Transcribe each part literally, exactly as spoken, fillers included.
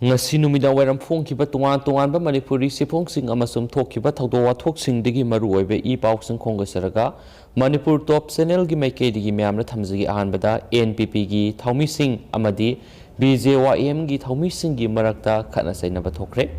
ꯉꯁꯤ ꯅꯨꯃꯤꯗꯥꯡ ꯋꯥꯏꯔꯝ ꯐꯣꯡꯈꯤꯕ ꯇꯣꯉꯥꯟ ꯇꯣꯉꯥꯟꯕ ꯃꯅꯤꯄꯨꯔꯤ ꯆꯦꯐꯣꯡꯁꯤꯡ ꯑꯃꯁꯨꯡ ꯊꯣꯛꯈꯤꯕ ꯊꯧꯗꯣꯛ ꯋꯥꯊꯣꯛꯁꯤꯡꯗꯒꯤ ꯃꯔꯨꯑꯣꯏꯕ ꯏ ꯄꯥꯎꯁꯤꯡ ꯈꯣꯝꯒꯠꯆꯔꯒ, ꯃꯅꯤꯄꯨꯔ ꯇꯣꯞ ꯆꯦꯅꯦꯜꯒꯤ ꯃꯥꯏꯀꯩꯗꯒꯤ ꯃꯌꯥꯝꯅ ꯊꯝꯖꯒꯦ꯫ ꯑꯍꯥꯟꯕꯗ, ꯑꯦꯟ ꯄꯤ ꯄꯤꯒꯤ ꯊꯧꯃꯤꯁꯤꯡ ꯑꯃꯗꯤ ꯕꯤ ꯖꯦ ꯋꯥꯏ ꯑꯦꯝꯒꯤ ꯊꯧꯃꯤꯁꯤꯡꯒꯤ ꯃꯔꯛꯇ ꯈꯠꯅ ꯆꯩꯅꯕ ꯊꯣꯛꯈ꯭ꯔꯦ꯫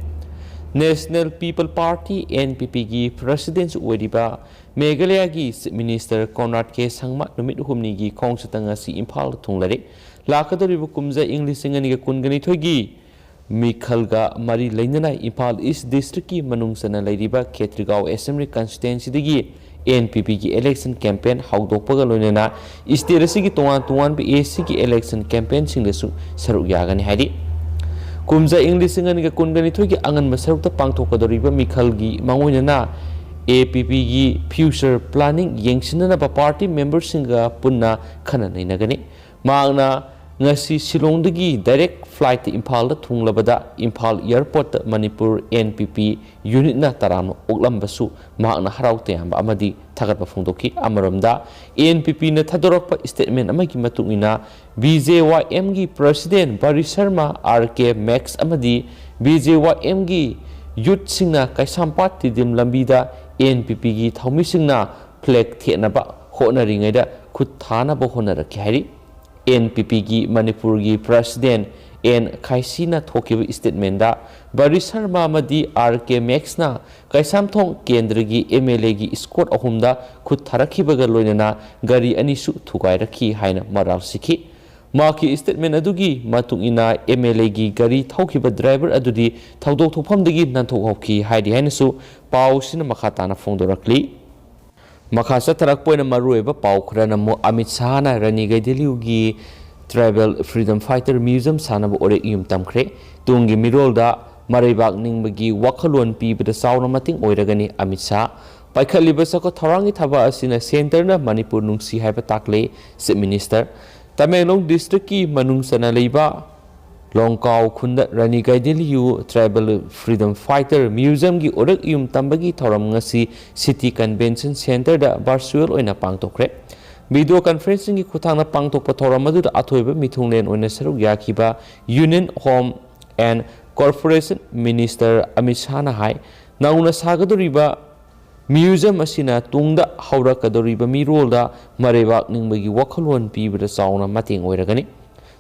National People Party, N P ꯄꯤꯒꯤ ꯄ꯭ꯔꯁꯤꯗꯦꯟꯁꯨ ꯑꯣꯏꯔꯤꯕ ꯃꯦꯘꯥꯂꯌꯥꯒꯤ ꯆꯤꯐ ꯃꯤꯅꯤꯁꯇꯔ ꯀꯣꯟꯔꯥꯗ ꯀꯦ ꯁꯪꯃ ꯅꯨꯃꯤꯠ ꯍꯨꯝꯅꯤꯒꯤ ꯈꯣꯡꯆꯠꯇ ꯉꯁꯤ ꯏꯝꯐꯥꯜꯗ ꯊꯨꯡꯂꯔꯦ꯫ ꯂꯥꯛꯀꯗꯧꯔꯤꯕ ꯀꯨꯝꯖꯥ ꯏꯪ ꯂꯤꯁꯤꯡ ꯑꯅꯤꯒ ꯀꯨꯟꯒ ꯅꯤꯊꯣꯏꯒꯤ ꯃꯤꯈꯜꯒ ꯃꯔꯤ ꯂꯩꯅꯅ ꯏꯝꯐꯥꯜ ꯏꯁ ꯗꯤꯁꯇ꯭ꯔꯤꯛꯀꯤ ꯃꯅꯨꯡ ꯆꯟꯅ ꯂꯩꯔꯤꯕ ꯈꯦꯇ꯭ꯔꯤꯒꯥꯎ ꯑꯦꯁꯦꯝꯕ꯭ꯂꯤ ꯀꯟꯁꯇꯤꯇ꯭ꯋꯦꯟꯁꯤꯗꯒꯤ ꯑꯦꯟ ꯄꯤ ꯄꯤꯒꯤ ꯏꯂꯦꯛꯁꯟ ꯀꯦꯝꯄꯦꯟ ꯍꯧꯗꯣꯛꯄꯒ ꯂꯣꯏꯅꯅ ꯏꯁꯇꯦꯠ ꯑꯁꯤꯒꯤ ꯇꯣꯉꯥꯟ ꯇꯣꯉꯥꯟꯕ ꯑꯦ ꯁꯤꯒꯤ ꯏꯂꯦꯛꯁꯟ ꯀꯦꯝꯄꯦꯟꯁꯤꯡꯗꯁꯨ ꯁꯔꯨꯛ ꯌꯥꯒꯅꯤ ꯍꯥꯏꯔꯤ꯫ ꯀꯨꯝꯖꯥ ꯏꯪ ꯂꯤꯁꯤꯡ ꯑꯅꯤꯒ ꯀꯨꯟꯒ ꯅꯤꯊꯣꯏꯒꯤ ꯑꯉꯟꯕ ꯁꯔꯨꯛꯇ ꯄꯥꯡꯊꯣꯛꯀꯗꯧꯔꯤꯕ ꯃꯤꯈꯜꯒꯤ ꯃꯥꯡꯑꯣꯏꯅꯅ ꯑꯦ ꯄꯤ ꯄꯤꯒꯤ ꯐ꯭ꯌꯨꯆꯔ ꯄ꯭ꯂꯥꯅꯤꯡ ꯌꯦꯡꯁꯤꯟꯅꯅꯕ ꯄꯥꯔꯇꯤ ꯃꯦꯝꯕꯔꯁꯤꯡꯒ ꯄꯨꯟꯅ ꯈꯟꯅ ꯅꯩꯅꯒꯅꯤ꯫ ꯃꯍꯥꯛꯅ ꯉꯁꯤ ꯁꯤꯂꯣꯡꯗꯒꯤ ꯗꯥꯏꯔꯦꯛ ꯐ꯭ꯂꯥꯏꯠꯇ ꯏꯝꯐꯥꯜꯗ ꯊꯨꯡꯂꯕꯗ ꯏꯝꯐꯥꯜ ꯑꯦꯌꯔꯄꯣꯔꯠꯇ ꯃꯅꯤꯄꯨꯔ ꯑꯦꯟ ꯄꯤ ꯄꯤ ꯌꯨꯅꯤꯠꯅ ꯇꯔꯥꯝꯅ ꯑꯣꯛꯂꯝꯕꯁꯨ ꯃꯍꯥꯛꯅ ꯍꯔꯥꯎ ꯇꯌꯥꯝꯕ ꯑꯃꯗꯤ ꯊꯥꯒꯠꯄ ꯐꯣꯡꯗꯣꯛꯈꯤ꯫ ꯑꯃꯔꯣꯝꯗ, ꯑꯦꯟ ꯄꯤ ꯄꯤꯅ ꯊꯥꯗꯣꯔꯛꯄ ꯁ꯭ꯇꯦꯠꯃꯦꯟ ꯑꯃꯒꯤ ꯃꯇꯨꯡ ꯏꯟꯅ, ꯕꯤ ꯖꯦ ꯋꯥꯏ ꯑꯦꯝꯒꯤ ꯄ꯭ꯔꯁꯤꯗꯦꯟ ꯕꯥꯔꯤ ꯁꯔꯃ, ꯑꯥꯔ ꯀꯦ ꯃꯦꯛꯁ ꯑꯃꯗꯤ ꯕꯤ ꯖꯦ ꯋꯥꯏ ꯑꯦꯝꯒꯤ ꯌꯨꯠꯁꯤꯡꯅ ꯀꯩꯁꯥꯝꯄꯥꯠ ꯇꯤꯗꯤꯝ ꯂꯝꯕꯤꯗ ꯑꯦꯟ ꯄꯤ ꯄꯤꯒꯤ ꯊꯧꯃꯤꯁꯤꯡꯅ ꯐ꯭ꯂꯦꯒ ꯊꯦꯠꯅꯕ ꯍꯣꯠꯅꯔꯤꯉꯩꯗ ꯈꯨꯠ ꯊꯥꯅꯕ ꯍꯣꯠꯅꯔꯛꯈꯤ ꯍꯥꯏꯔꯤ꯫ ꯑꯦꯟ ꯄꯤ ꯄꯤꯒꯤ ꯃꯅꯤꯄꯨꯔꯒꯤ ꯄ꯭ꯔꯁꯤꯗꯦꯟ ꯑꯦꯟ ꯈꯥꯏꯁꯤꯅ ꯊꯣꯛꯈꯤꯕ ꯁ꯭ꯇꯦꯠꯃꯦꯟꯗ, ꯕꯥꯔꯤ ꯁꯔꯃ ꯑꯃꯗꯤ ꯑꯥꯔ ꯀꯦ ꯃꯦꯛꯁꯅ ꯀꯩꯁꯥꯝꯊꯣꯡ ꯀꯦꯟꯗ꯭ꯔꯒꯤ ꯑꯦꯝ ꯑꯦꯜ ꯑꯦꯒꯤ ꯏꯁꯀꯣꯔꯠ ꯑꯍꯨꯝꯗ ꯈꯨꯠ ꯊꯥꯔꯛꯈꯤꯕꯒ ꯂꯣꯏꯅꯅ ꯒꯥꯔꯤ ꯑꯅꯤꯁꯨ ꯊꯨꯒꯥꯏꯔꯛꯈꯤ ꯍꯥꯏꯅ ꯃꯔꯥꯜ ꯁꯤꯈꯤ꯫ ꯃꯍꯥꯛꯀꯤ ꯁ꯭ꯇꯦꯠꯃꯦꯟ ꯑꯗꯨꯒꯤ ꯃꯇꯨꯡ ꯏꯟꯅ, ꯑꯦꯝ ꯑꯦꯜ ꯑꯦꯒꯤ ꯒꯥꯔꯤ ꯊꯧꯈꯤꯕ ꯗ꯭ꯔꯥꯏꯚꯔ ꯑꯗꯨꯗꯤ ꯊꯧꯗꯣꯛ ꯊꯣꯛꯐꯝꯗꯒꯤ ꯅꯥꯟꯊꯣꯛꯍꯧꯈꯤ ꯍꯥꯏꯔꯤ ꯍꯥꯏꯅꯁꯨ ꯄꯥꯎꯁꯤꯅ ꯃꯈꯥ ꯇꯥꯅ ꯐꯣꯡꯗꯣꯔꯛꯂꯤ꯫ ꯃꯈꯥ ꯆꯠꯊꯔꯛꯄ ꯑꯣꯏꯅ ꯃꯔꯨꯑꯣꯏꯕ ꯄꯥꯎ ꯈꯔꯅ ꯑꯃꯨꯛ, ꯑꯃꯤꯠ ꯁꯍꯥꯅ ꯔꯥꯅꯤ ꯒꯥꯏꯗꯤꯟꯂꯤꯌꯨꯒꯤ Tribal Freedom Fighter Museum ꯁꯥꯟꯅꯕ ꯑꯣꯔꯦꯛ ꯌꯨꯝ ꯇꯝꯈ꯭ꯔꯦ꯫ ꯇꯨꯡꯒꯤ ꯃꯤꯔꯣꯜꯗ ꯃꯔꯩꯕꯥꯛ ꯅꯤꯡꯕꯒꯤ ꯋꯥꯈꯜꯂꯣꯟ ꯄꯤꯕꯗ ꯆꯥꯎꯅ ꯃꯇꯦꯡ ꯑꯣꯏꯔꯒꯅꯤ, ꯑꯃꯤꯠ ꯁꯍꯥ꯫ ꯄꯥꯏꯈꯠꯂꯤꯕ ꯆꯥꯎꯈꯠ ꯊꯧꯔꯥꯡꯒꯤ ꯊꯕꯛ ꯑꯁꯤꯅ ꯁꯦꯟꯇꯔꯅ ꯃꯅꯤꯄꯨꯔ ꯅꯨꯡꯁꯤ ꯍꯥꯏꯕ ꯇꯥꯛꯂꯦ, ꯆꯤꯐ ꯃꯤꯅꯤꯁꯇꯔ꯫ ꯇꯃꯦꯡꯂꯣꯡ ꯗꯤꯁꯇ꯭ꯔꯤꯛꯀꯤ ꯃꯅꯨꯡ ꯆꯟꯅ ꯂꯩꯕ ꯂꯣꯡꯀꯥꯎ ꯈꯨꯟꯗ ꯔꯥꯅꯤ ꯒꯥꯏꯗꯤꯟꯂꯤꯌꯨ Tribal Freedom Fighter Museumꯒꯤ ꯑꯣꯔꯦꯛ ꯌꯨꯝ ꯇꯝꯕꯒꯤ ꯊꯧꯔꯝ ꯉꯁꯤ City Convention Centreꯗ virtual ꯑꯣꯏꯅ ꯄꯥꯡꯊꯣꯛꯈ꯭ꯔꯦ꯫ Video conferencingꯒꯤ ꯈꯨꯠꯊꯥꯡꯗ ꯄꯥꯡꯊꯣꯛꯄ ꯊꯧꯔꯝ ꯑꯗꯨꯗ ꯑꯊꯣꯏꯕ ꯃꯤꯊꯨꯡꯂꯦꯟ ꯑꯣꯏꯅ ꯁꯔꯨꯛ ꯌꯥꯈꯤꯕ Union Home and Corporation Minister Amit ꯁꯥꯍꯅ ꯍꯥꯏ, ꯅꯧꯅ ꯁꯥꯒꯗꯧꯔꯤꯕ museum ꯑꯁꯤꯅ ꯇꯨꯡꯗ ꯍꯧꯔꯛꯀꯗꯧꯔꯤꯕ ꯃꯤꯔꯣꯜꯗ ꯃꯔꯩꯕꯥꯛ ꯅꯤꯡꯕꯒꯤ ꯋꯥꯈꯜꯂꯣꯟ ꯄꯤꯕꯗ ꯆꯥꯎꯅ ꯃꯇꯦꯡ ꯑꯣꯏꯔꯒꯅꯤ꯫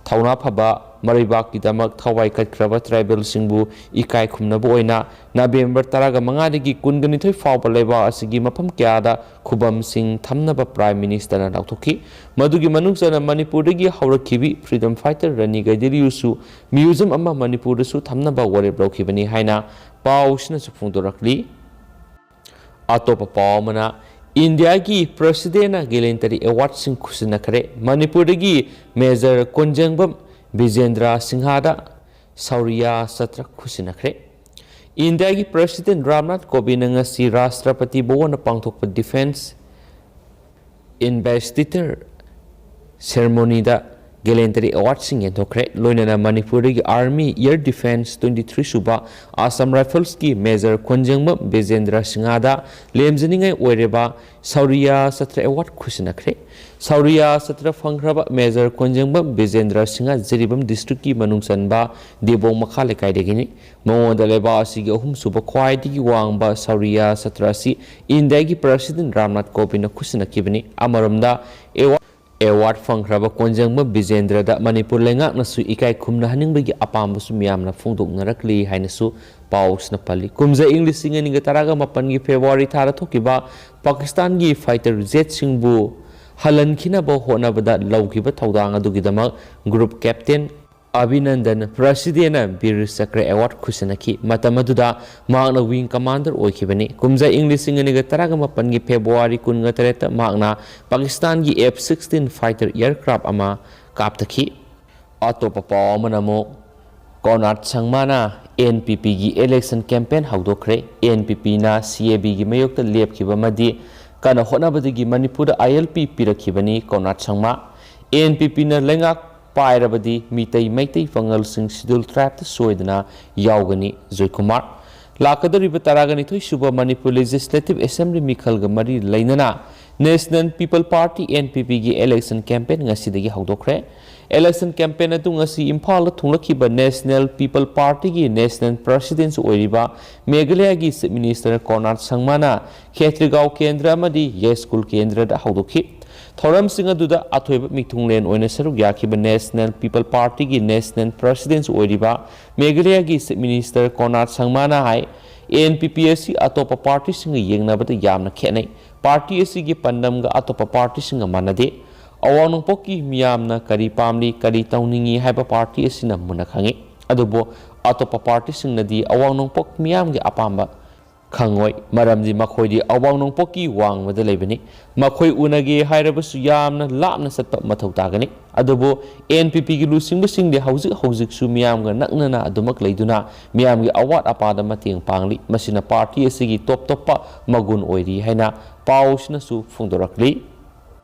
ꯊꯧꯅꯥ ꯐꯕ ꯃꯔꯩꯕꯥꯛꯀꯤꯗꯃꯛ ꯊꯋꯥꯏ ꯀꯠꯈ꯭ꯔꯕ tribalꯁꯤꯡꯕꯨ ꯏꯀꯥꯏ ꯈꯨꯝꯅꯕ ꯑꯣꯏꯅ ꯅꯕꯦꯝꯕꯔ ꯇꯔꯥꯃꯉꯥꯗꯒꯤ ꯀꯨꯟꯅꯤꯊꯣꯏ ꯐꯥꯎꯕ ꯂꯩꯕꯥꯛ ꯑꯁꯤꯒꯤ ꯃꯐꯝ ꯀꯌꯥꯗ ꯈꯨꯕꯝꯁꯤꯡ ꯊꯝꯅꯕ Prime Ministerꯅ ꯂꯥꯎꯊꯣꯛꯈꯤ꯫ ꯃꯗꯨꯒꯤ ꯃꯅꯨꯡ ꯆꯟꯅ ꯃꯅꯤꯄꯨꯔꯗꯒꯤ ꯍꯧꯔꯛꯈꯤꯕꯤ freedom fighter ꯔꯥꯅꯤ ꯒꯥꯏꯗꯤꯟꯂꯤꯌꯨꯁꯨ museum ꯑꯃ ꯃꯅꯤꯄꯨꯔꯗꯁꯨ ꯊꯝꯅꯕ ꯋꯥꯔꯦꯞ ꯂꯧꯈꯤꯕꯅꯤ ꯍꯥꯏꯅ ꯄꯥꯎꯁꯤꯅꯁꯨ ꯐꯣꯡꯗꯣꯔꯛꯂꯤ꯫ ꯑꯇꯣꯞꯄ ꯄꯥꯎ ꯑꯃꯅ, ꯏꯟꯗꯤꯌꯥꯒꯤ Presidentꯅ gallantry awardꯁꯤꯡ ꯈꯨꯠꯁꯤꯟꯅꯈ꯭ꯔꯦ꯫ ꯃꯅꯤꯄꯨꯔꯗꯒꯤ Major ꯀꯣꯟꯖꯦꯡꯕꯝ ꯕꯤꯖꯦꯟꯗ꯭ꯔ ꯁꯤꯡꯍꯗ ꯁꯧꯔꯤꯌꯥ ꯆꯀ꯭ꯔ ꯈꯨꯠꯁꯤꯟꯅꯈ꯭ꯔꯦ꯫ ꯏꯟꯗꯤꯌꯥꯒꯤ President ꯔꯥꯝꯅꯥꯊ ꯀꯣꯕꯤꯟꯗꯅ ꯉꯁꯤ ꯔꯥꯁꯇ꯭ꯔꯄꯇꯤ ꯚꯋꯟꯗ ꯄꯥꯡꯊꯣꯛꯄ Defence Investiture Ceremonyꯗ gallantry awardꯁꯤꯡ ꯌꯦꯟꯊꯣꯛꯈ꯭ꯔꯦ꯫ ꯂꯣꯏꯅꯅ ꯃꯅꯤꯄꯨꯔꯗꯒꯤ Army Air Defence twenty three ꯁꯨꯕ Assam Riflesꯀꯤ Major ꯀꯣꯟꯖꯦꯡꯕꯝ ꯕꯤꯖꯦꯟꯗ꯭ꯔ ꯁꯤꯡꯍꯗ ꯂꯦꯝꯖꯅꯤꯡꯉꯥꯏ ꯑꯣꯏꯔꯕ ꯁꯧꯔꯤꯌꯥ ꯆꯀ꯭ꯔ award ꯈꯨꯠꯁꯤꯟꯅꯈ꯭ꯔꯦ꯫ ꯁꯧꯔꯤꯌꯥ ꯆꯀ꯭ꯔ ꯐꯪꯈ꯭ꯔꯕ Major ꯀꯣꯟꯖꯦꯡꯕꯝ ꯕꯤꯖꯦꯟꯗ꯭ꯔ ꯁꯤꯡꯍ ꯖꯤꯔꯤꯕꯥꯝ districtꯀꯤ ꯃꯅꯨꯡ ꯆꯟꯕ ꯗꯦꯕꯣꯡ ꯃꯈꯥ ꯂꯩꯀꯥꯏꯗꯒꯤꯅꯤ꯫ ꯃꯉꯣꯟꯗ ꯂꯩꯕꯥꯛ ꯑꯁꯤꯒꯤ ꯑꯍꯨꯝꯁꯨꯕ ꯈ꯭ꯋꯥꯏꯗꯒꯤ ꯋꯥꯡꯕ ꯁꯧꯔꯤꯌꯥ ꯆꯀ꯭ꯔ ꯑꯁꯤ ꯏꯟꯗꯤꯌꯥꯒꯤ President ꯔꯥꯝꯅꯥꯊ ꯀꯣꯕꯤꯟꯗꯅ ꯈꯨꯠꯁꯤꯟꯅꯈꯤꯕꯅꯤ꯫ ꯑꯃꯔꯣꯝꯗ, award award ꯐꯪꯈ꯭ꯔꯕ ꯀꯣꯟꯖꯦꯡꯕꯝ ꯕꯤꯖꯦꯟꯗ꯭ꯔꯗ ꯃꯅꯤꯄꯨꯔ ꯂꯩꯉꯥꯛꯅꯁꯨ ꯏꯀꯥꯏ ꯈꯨꯝꯅꯍꯟꯅꯤꯡꯕꯒꯤ ꯑꯄꯥꯝꯕꯁꯨ ꯃꯤꯌꯥꯝꯅ ꯐꯣꯡꯗꯣꯛꯅꯔꯛꯂꯤ ꯍꯥꯏꯅꯁꯨ ꯄꯥꯎꯁꯤꯅ ꯄꯜꯂꯤ꯫ ꯀꯨꯝꯖꯥ ꯏꯪ ꯂꯤꯁꯤꯡ ꯑꯅꯤꯒ ꯇꯔꯥꯃꯥꯄꯟꯒꯤ February ꯊꯥꯗ ꯊꯣꯛꯈꯤꯕ ꯄꯥꯀꯤꯁꯇꯥꯟꯒꯤ fighter jetꯁꯤꯡꯕꯨ ꯍꯜꯍꯟꯈꯤꯅꯕ ꯍꯣꯠꯅꯕꯗ ꯂꯧꯈꯤꯕ ꯊꯧꯗꯥꯡ ꯑꯗꯨꯒꯤꯗꯃꯛ group captain ꯑꯚꯤꯅꯟꯗꯟ Presidentꯅ ꯕꯤꯔ ꯆꯀ꯭ꯔ award ꯈꯨꯠꯁꯤꯟꯅꯈꯤ꯫ ꯃꯇꯝ ꯑꯗꯨꯗ ꯃꯍꯥꯛꯅ wing commander ꯑꯣꯏꯈꯤꯕꯅꯤ꯫ ꯀꯨꯝꯖꯥ ꯏꯪ ꯂꯤꯁꯤꯡ ꯑꯅꯤꯒ ꯇꯔꯥꯃꯥꯄꯟꯒꯤ February ꯀꯨꯟꯇꯔꯦꯠꯇ ꯃꯍꯥꯛꯅ ꯄꯥꯀꯤꯁꯇꯥꯟꯒꯤ F sixteen fighter aircraft ꯑꯃ ꯀꯥꯞꯊꯈꯤ꯫ ꯑꯇꯣꯞꯄ ꯄꯥꯎ ꯑꯃꯅ ꯑꯃꯨꯛ ꯀꯣꯟꯔꯥꯗ ꯁꯪꯃꯥꯅ NPPꯒꯤ election campaign ꯍꯧꯗꯣꯛꯈ꯭ꯔꯦ꯫ NPPꯅ CABꯒꯤ ꯃꯥꯌꯣꯛꯇ ꯂꯦꯞꯈꯤꯕ ꯑꯃꯗꯤ ꯀꯟꯅ ꯍꯣꯠꯅꯕꯗꯒꯤ ꯃꯅꯤꯄꯨꯔꯗ ILP ꯄꯤꯔꯛꯈꯤꯕꯅꯤ ꯀꯣꯟꯔꯥꯗ ꯁꯪꯃꯥ꯫ NPPꯅ ꯂꯩꯉꯥꯛ ꯄꯥꯏꯔꯕꯗꯤ ꯃꯤꯇꯩ, ꯃꯩꯇꯩ, ꯄꯥꯉꯜꯁꯤꯡ Scheduled Tribeꯇ ꯁꯣꯏꯗꯅ ꯌꯥꯎꯒꯅꯤ, ꯖꯣꯏꯀꯨꯃꯥꯔ꯫ ꯂꯥꯛꯀꯗꯧꯔꯤꯕ ꯇꯔꯥꯒ ꯅꯤꯊꯣꯏ ꯁꯨꯕ Manipur Legislative Assembly ꯃꯤꯈꯜꯒ ꯃꯔꯤ ꯂꯩꯅꯅ National People Party, NPPꯒꯤ election campaign ꯉꯁꯤꯗꯒꯤ ꯍꯧꯗꯣꯛꯈ꯭ꯔꯦ꯫ Election campaign ꯑꯗꯨ ꯉꯁꯤ ꯏꯝꯐꯥꯜꯗ ꯊꯨꯡꯂꯈꯤꯕ National People Partyꯒꯤ National President ꯑꯣꯏꯔꯤꯕ ꯃꯦꯘꯥꯂꯌꯥꯒꯤ Chief Minister ꯀꯣꯅꯔꯥꯗ ꯁꯪꯃꯥꯅ ꯈꯦꯇ꯭ꯔꯤꯒꯥꯎ ꯀꯦꯟꯗ꯭ꯔ ꯑꯃꯗꯤ ꯌꯥꯏꯁ꯭ꯀꯨꯜ ꯀꯦꯟꯗ꯭ꯔꯗ ꯍꯧꯗꯣꯛꯈꯤ꯫ ꯊꯧꯔꯝꯁꯤꯡ ꯑꯗꯨꯗ ꯑꯊꯣꯏꯕ ꯃꯤꯊꯨꯡꯂꯦꯟ ꯑꯣꯏꯅ ꯁꯔꯨꯛ ꯌꯥꯈꯤꯕ National People Partyꯒꯤ National President ꯑꯣꯏꯔꯤꯕ ꯃꯦꯘꯥꯂꯌꯥꯒꯤ Chief Minister ꯀꯣꯅꯔꯥꯗ ꯁꯪꯃꯥꯅ ꯍꯥꯏ, ꯑꯦꯟ ꯄꯤ ꯄꯤ ꯑꯁꯤ ꯑꯇꯣꯞꯄ partyꯁꯤꯡꯒ ꯌꯦꯡꯅꯕꯗ ꯌꯥꯝꯅ ꯈꯦꯠꯅꯩ꯫ Party ꯑꯁꯤꯒꯤ ꯄꯥꯟꯗꯝꯒ ꯑꯇꯣꯞꯄ partyꯁꯤꯡꯒ ꯃꯥꯟꯅꯗꯦ꯫ ꯑꯋꯥꯡ ꯅꯣꯡꯄꯣꯛꯀꯤ ꯃꯤꯌꯥꯝꯅ ꯀꯔꯤ ꯄꯥꯝꯂꯤ, ꯀꯔꯤ ꯇꯧꯅꯤꯡꯏ ꯍꯥꯏꯕ party ꯑꯁꯤꯅ ꯃꯨꯟꯅ ꯈꯪꯏ꯫ ꯑꯗꯨꯕꯨ ꯑꯇꯣꯞꯄ partyꯁꯤꯡꯅꯗꯤ ꯑꯋꯥꯡ ꯅꯣꯡꯄꯣꯛ ꯃꯤꯌꯥꯝꯒꯤ ꯑꯄꯥꯝꯕ ꯈꯪꯉꯣꯏ, ꯃꯔꯝꯗꯤ ꯃꯈꯣꯏꯗꯤ ꯑꯋꯥꯡ ꯅꯣꯡꯄꯣꯛꯀꯤ ꯋꯥꯡꯃꯗ ꯂꯩꯕꯅꯤ꯫ ꯃꯈꯣꯏ ꯎꯅꯒꯦ ꯍꯥꯏꯔꯕꯁꯨ ꯌꯥꯝꯅ ꯂꯥꯞꯅ ꯆꯠꯄ ꯃꯊꯧ ꯇꯥꯒꯅꯤ꯫ ꯑꯗꯨꯕꯨ ꯑꯦꯟ ꯄꯤ ꯄꯤꯒꯤ ꯂꯨꯆꯤꯡꯕꯁꯤꯡꯗꯤ ꯍꯧꯖꯤꯛ ꯍꯧꯖꯤꯛꯁꯨ ꯃꯤꯌꯥꯝꯒ ꯅꯛꯅꯅ ꯑꯗꯨꯃꯛ ꯂꯩꯗꯨꯅ ꯃꯤꯌꯥꯝꯒꯤ ꯑꯋꯥꯠ ꯑꯄꯥꯗ ꯃꯇꯦꯡ ꯄꯥꯡꯂꯤ꯫ ꯃꯁꯤꯅ party ꯑꯁꯤꯒꯤ ꯇꯣꯞ ꯇꯣꯞꯄ ꯃꯒꯨꯟ ꯑꯣꯏꯔꯤ ꯍꯥꯏꯅ ꯄꯥꯎꯁꯤꯅꯁꯨ ꯐꯣꯡꯗꯣꯔꯛꯂꯤ꯫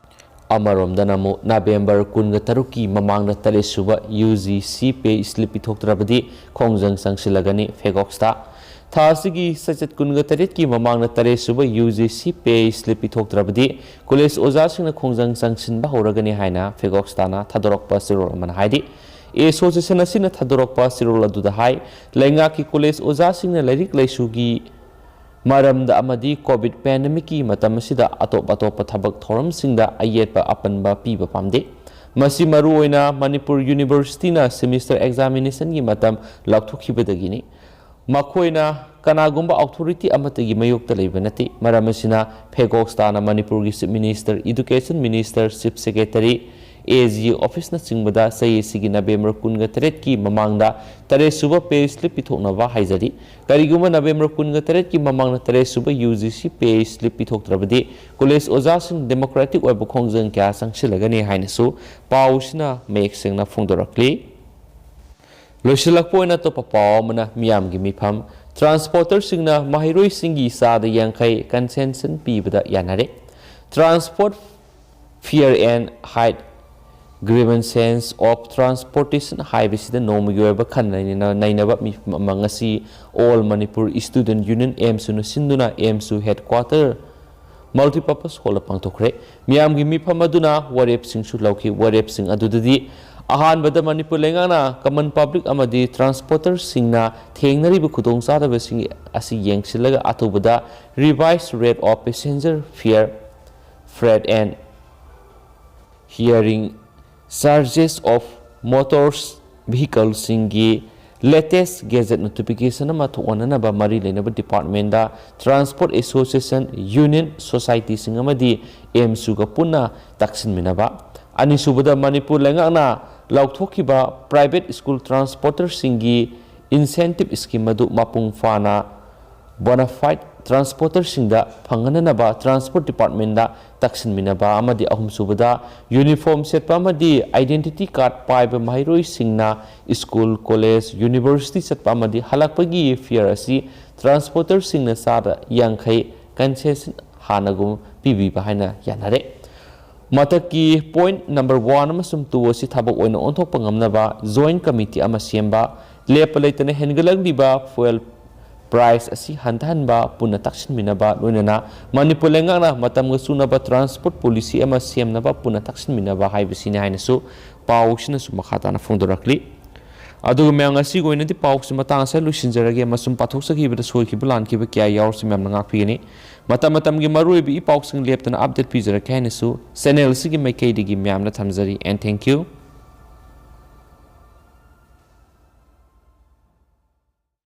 ꯑꯃꯔꯣꯝꯗꯅ ꯑꯃꯨꯛ ꯅꯕꯦꯝꯕꯔ ꯀꯨꯟꯒ ꯇꯔꯨꯛꯀꯤ ꯃꯃꯥꯡꯗ ꯇꯔꯦꯠ ꯁꯨꯕ U G C pay slip ꯄꯤꯊꯣꯛꯇ꯭ꯔꯕꯗꯤ ꯈꯣꯡꯖꯪ ꯆꯪꯁꯤꯜꯂꯒꯅꯤ ꯐꯦꯒꯣꯛꯁꯇ꯫ ꯊꯥ ꯑꯁꯤꯒꯤ ꯆꯩꯆꯠ ꯀꯨꯟꯒ ꯇꯔꯦꯠꯀꯤ ꯃꯃꯥꯡꯗ ꯇꯔꯦꯠ ꯁꯨꯕ U G C pay slip ꯄꯤꯊꯣꯛꯇ꯭ꯔꯕꯗꯤ college ꯑꯣꯖꯥꯁꯤꯡꯅ ꯈꯣꯡꯖꯪ ꯆꯪꯁꯤꯟꯕ ꯍꯧꯔꯒꯅꯤ ꯍꯥꯏꯅ ꯐꯦꯒꯣꯛꯁꯇꯥꯅ ꯊꯥꯗꯣꯔꯛꯄ ꯆꯦꯔꯣꯜ ꯑꯃꯅ ꯍꯥꯏꯔꯤ꯫ Association ꯑꯁꯤꯅ ꯊꯥꯗꯣꯔꯛꯄ ꯆꯦꯔꯣꯜ ꯑꯗꯨꯗ ꯍꯥꯏ, ꯂꯩꯉꯥꯛꯀꯤ college ꯑꯣꯖꯥꯁꯤꯡꯅ ꯂꯥꯏꯔꯤꯛ ꯂꯥꯏꯁꯨꯒꯤ ꯃꯔꯝꯗ ꯑꯃꯗꯤ COVID pandemicꯀꯤ ꯃꯇꯝ ꯑꯁꯤꯗ ꯑꯇꯣꯞ ꯑꯇꯣꯞꯄ ꯊꯕꯛ ꯊꯧꯔꯝꯁꯤꯡꯗ ꯑꯌꯦꯠꯄ ꯑꯄꯟꯕ ꯄꯤꯕ ꯄꯥꯝꯗꯦ꯫ ꯃꯁꯤ ꯃꯔꯨꯑꯣꯏꯅ ꯃꯅꯤꯄꯨꯔ Universityꯅ semester examinationꯒꯤ ꯃꯇꯝ ꯂꯥꯎꯊꯣꯛꯈꯤꯕꯗꯒꯤꯅꯤ꯫ ꯃꯈꯣꯏꯅ ꯀꯅꯥꯒꯨꯝꯕ authority ꯑꯃꯠꯇꯒꯤ ꯃꯥꯌꯣꯛꯇ ꯂꯩꯕ ꯅꯠꯇꯦ꯫ ꯃꯔꯝ ꯑꯁꯤꯅ ꯐꯦꯒꯣꯛꯁꯇꯥꯅ ꯃꯅꯤꯄꯨꯔꯒꯤ Chief Minister, Education Minister, Chief Secretary, A G officeꯅꯆꯤꯡꯕꯗ ꯆꯍꯤ ꯑꯁꯤꯒꯤ ꯅꯕꯦꯝꯕꯔ ꯀꯨꯟꯒ ꯇꯔꯦꯠꯀꯤ ꯃꯃꯥꯡꯗ ꯇꯔꯦꯠ ꯁꯨꯕ pay slip ꯄꯤꯊꯣꯛꯅꯕ ꯍꯥꯏꯖꯔꯤ꯫ ꯀꯔꯤꯒꯨꯝꯕ ꯅꯕꯦꯝꯕꯔ ꯀꯨꯟꯒ ꯇꯔꯦꯠꯀꯤ ꯃꯃꯥꯡꯗ ꯇꯔꯦꯠ ꯁꯨꯕ U G C pay slip ꯄꯤꯊꯣꯛꯇ꯭ꯔꯕꯗꯤ college ꯑꯣꯖꯥꯁꯤꯡ democratic ꯑꯣꯏꯕ ꯈꯣꯡꯖꯪ ꯀꯌꯥ ꯆꯪꯁꯤꯜꯂꯒꯅꯤ ꯍꯥꯏꯅꯁꯨ ꯄꯥꯎꯁꯤꯅ ꯃꯌꯦꯛ ꯁꯦꯡꯅ ꯐꯣꯡꯗꯣꯔꯛꯂꯤ꯫ ꯂꯣꯏꯁꯤꯜꯂꯛꯄ ꯑꯣꯏꯅ ꯑꯇꯣꯞꯄ ꯄꯥꯎ ꯑꯃꯅ ꯃꯤꯌꯥꯝꯒꯤ ꯃꯤꯐꯝ, transporterꯁꯤꯡꯅ ꯃꯍꯩꯔꯣꯏꯁꯤꯡꯒꯤ ꯆꯥꯗ ꯌꯥꯡꯈꯩ concession ꯄꯤꯕꯗ ꯌꯥꯅꯔꯦ꯫ Transport Fair and Height Grievances of Transportation ꯍꯥꯏꯕꯁꯤꯗ ꯅꯣꯡꯃꯒꯤ ꯑꯣꯏꯕ ꯈꯟꯅ ꯅꯩꯅꯕ ꯃꯤꯐꯝ ꯑꯃ ꯉꯁꯤ All Manipur Student Union, ꯑꯦꯝꯁꯨꯅ ꯁꯤꯟꯗꯨꯅ ꯑꯦꯝꯁꯨ headquarter Multipurpose Hall ꯗ ꯄꯥꯡꯊꯣꯛꯈ꯭ꯔꯦ꯫ ꯃꯤꯌꯥꯝꯒꯤ ꯃꯤꯐꯝ ꯑꯗꯨꯅ ꯋꯥꯔꯦꯞꯁꯤꯡꯁꯨ ꯂꯧꯈꯤ꯫ ꯋꯥꯔꯦꯞꯁꯤꯡ ꯑꯗꯨꯗꯗꯤ ꯑꯍꯥꯟꯕꯗ ꯃꯅꯤꯄꯨꯔ ꯂꯩꯉꯥꯛꯅ common public ꯑꯃꯗꯤ transporter ꯁꯤꯡꯅ ꯊꯦꯡꯅꯔꯤꯕ ꯈꯨꯗꯣꯡꯆꯥꯗꯕꯁꯤꯡ ꯑꯁꯤ ꯌꯦꯡꯁꯤꯜꯂꯒ ꯑꯊꯨꯕꯗ Revised Rate of Passenger Fare, Freight and Hailing Charges of Motor Vehicle ꯁꯤꯡꯒꯤ latest gazette notification ꯑꯃ ꯊꯣꯛꯍꯟꯅꯅꯕ ꯃꯔꯤ ꯂꯩꯅꯕ department ꯇ Transport Association, Union, Society ꯁꯤꯡ ꯑꯃꯗꯤ ꯑꯦꯝꯁꯨꯒ ꯄꯨꯟꯅ ꯇꯛꯁꯤꯟꯃꯤꯟꯅꯕ꯫ ꯑꯅꯤꯁꯨꯕꯗ, ꯃꯅꯤꯄꯨꯔ ꯂꯩꯉꯥꯛꯅ ꯂꯥꯎꯊꯣꯛꯈꯤꯕ private school transporter ꯁꯤꯡꯒꯤ incentive scheme ꯑꯗꯨ ꯃꯄꯨꯡ ꯐꯥꯅ bona fide transporter ꯁꯤꯡꯗ ꯐꯪꯍꯟꯅꯅꯕ Transport Department ꯇ ꯇꯛꯁꯤꯟꯃꯤꯟꯅꯕ꯫ ꯑꯃꯗꯤ ꯑꯍꯨꯝꯁꯨꯕꯗ, uniform ꯁꯦꯠꯄ ꯑꯃꯗꯤ identity card ꯄꯥꯏꯕ ꯃꯍꯩꯔꯣꯏꯁꯤꯡꯅ school, college, university ꯆꯠꯄ ꯑꯃꯗꯤ ꯍꯜꯂꯛꯄꯒꯤ fare ꯑꯁꯤ transporter ꯁꯤꯡꯅ ꯆꯥꯗ ꯌꯥꯡꯈꯩ concession ꯍꯥꯟꯅꯒꯨꯝ ꯄꯤꯕꯤꯕ ꯍꯥꯏꯅ ꯌꯥꯅꯔꯦ꯫ ꯃꯊꯛꯀꯤ point number one ꯑꯃꯁꯨꯡ two ꯑꯁꯤ ꯊꯕꯛ ꯑꯣꯏꯅ ꯑꯣꯟꯊꯣꯛꯄ ꯉꯝꯅꯕ joint committee ꯑꯃ ꯁꯦꯝꯕ, ꯂꯦꯞꯄ ꯂꯩꯇꯅ ꯍꯦꯟꯒꯠꯂꯛꯂꯤꯕ fuel price ꯑꯁꯤ ꯍꯟꯊꯍꯟꯕ ꯄꯨꯟꯅ ꯇꯛꯁꯤꯟꯃꯤꯟꯅꯕ, ꯂꯣꯏꯅꯅ ꯃꯅꯤꯄꯨꯔ ꯂꯩꯉꯥꯛꯅ ꯃꯇꯝꯒ ꯆꯨꯅꯕ transport policy ꯑꯃ ꯁꯦꯝꯅꯕ ꯄꯨꯟꯅ ꯇꯛꯁꯤꯟꯃꯤꯟꯅꯕ ꯍꯥꯏꯕꯁꯤꯅꯤ ꯍꯥꯏꯅꯁꯨ ꯄꯥꯎꯁꯤꯅꯁꯨ ꯃꯈꯥ ꯇꯥꯅ ꯐꯣꯡꯗꯣꯔꯛꯂꯤ꯫ ꯑꯗꯨꯒ ꯃꯌꯥꯝ, ꯉꯁꯤꯒꯤ ꯑꯣꯏꯅꯗꯤ ꯄꯥꯎꯁꯤ ꯃꯇꯥꯡ ꯑꯁꯤꯗ ꯂꯣꯏꯁꯤꯟꯖꯔꯒꯦ, ꯑꯃꯁꯨꯡ ꯄꯥꯊꯣꯛꯆꯈꯤꯕꯗ ꯁꯣꯏꯈꯤꯕ ꯂꯥꯟꯈꯤꯕ ꯀꯌꯥ ꯌꯥꯎꯔꯁꯨ ꯃꯌꯥꯝꯅ ꯉꯥꯛꯄꯤꯒꯅꯤ꯫ ꯃꯇꯝ ꯃꯇꯝꯒꯤ ꯃꯔꯨꯑꯣꯏꯕ ꯏ ꯄꯥꯎꯁꯤꯡ ꯂꯦꯞꯇꯅ update ꯄꯤꯖꯔꯛꯀꯦ ꯍꯥꯏꯅꯁꯨ channel ꯑꯁꯤꯒꯤ ꯃꯥꯏꯀꯩꯗꯒꯤ ꯃꯌꯥꯝꯅ ꯊꯝꯖꯔꯤ, and thank you꯫